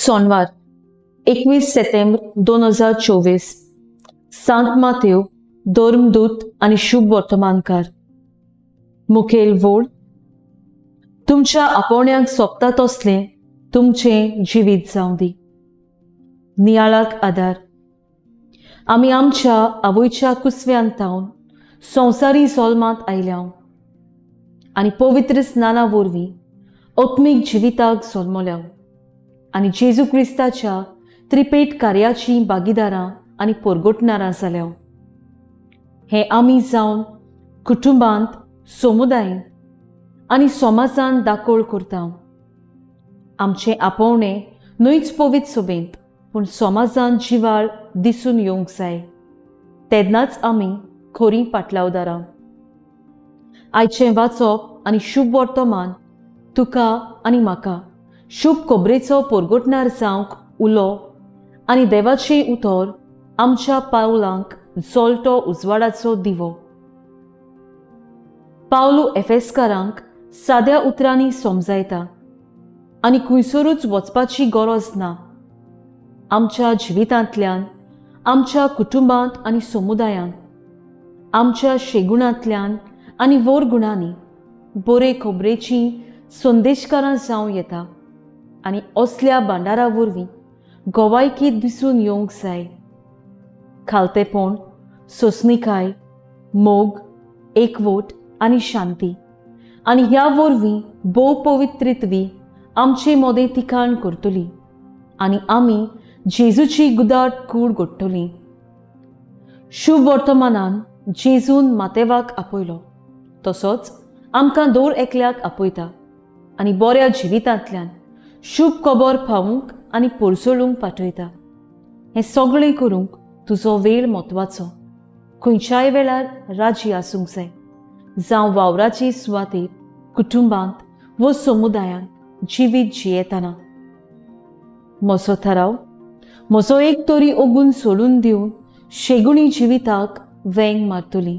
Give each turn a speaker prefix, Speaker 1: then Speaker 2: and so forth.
Speaker 1: सोनवार 21 सप्टेंबर 2024 सांत मातेव धर्मदूत आनी शुभ वर्तमानकार. मुखेल वोड तुमच्या आपोवण्याक सोबता तसलें तुमचें जिवीत जावं दी. नियाळाक आदार. आमी आमच्या आवयच्या कुसव्यान तावन संवसारी जल्मांत आयल्या आनी पवित्र स्नाना वरवीं आत्मीक जिविताक जल्मल्या आनी जेजू क्रिस्ताच्या त्रिपेट कार्याची भागीदारां आनी परगटणारां जाल्या. हें आमी जावन कुटुंबांत, समुदायेंत आनी समाजान दाखोळ करता. आमचें आपोवणें न्हयच पवित्र सभेंत पूण समाजान जिवाळ दिसून येवंक जाय, तेन्नाच आमी खरीं पाटलावदारां. आयचें वाचप आनी शुभ वर्तमान तुका आनी म्हाका शुभ खबरेचो परगटणार जावंक उलो आनी देवाचें उतर आमच्या पावलांक जळटो उजवाडाचो दिवो. पावलू एफेस्कारांक साद्या उतरांनी समजायता आनी खंयसरूच वचपाची गरज ना. आमच्या जिवितांतल्यान, आमच्या कुटुंबांत आनी समुदायांत, आमच्या शेगुणांतल्यान आनी वरगुणांनी बरे खबरेची संदेशकारां जावं येता आनी असल्या भांडारा वरवीं गोवायकी दिसून येवंक जाय. खालतेपण, सोंसणीकाय, मोग, एकवट आनी शांती आनी ह्या वरवीं भोव पवित्रित्वी आमचे मदें तिकाण करतली आनी आमी जेजूची गुदाट कूड घडटली. शुभ वर्तमानान जेजून मातेवाक आपयलो तसोच आमकां दर एकल्याक आपयता आनी बऱ्या जिवितांतल्यान शुभ खबर पावूंक आनी परजळूंक पाठयता. हें सगळें करूंक तुजो वेळ म्हत्वाचो. खंयच्याय वेळार राजी आसूंक जाय, जावं वावराचे सुवातेर, कुटुंबांत व समुदायांत जिवीत जियेतना. म्हजो थाराव, म्हजो एक तरी ओगून सोडून दिवन शेगुणी जिविताक वेंग मारतली.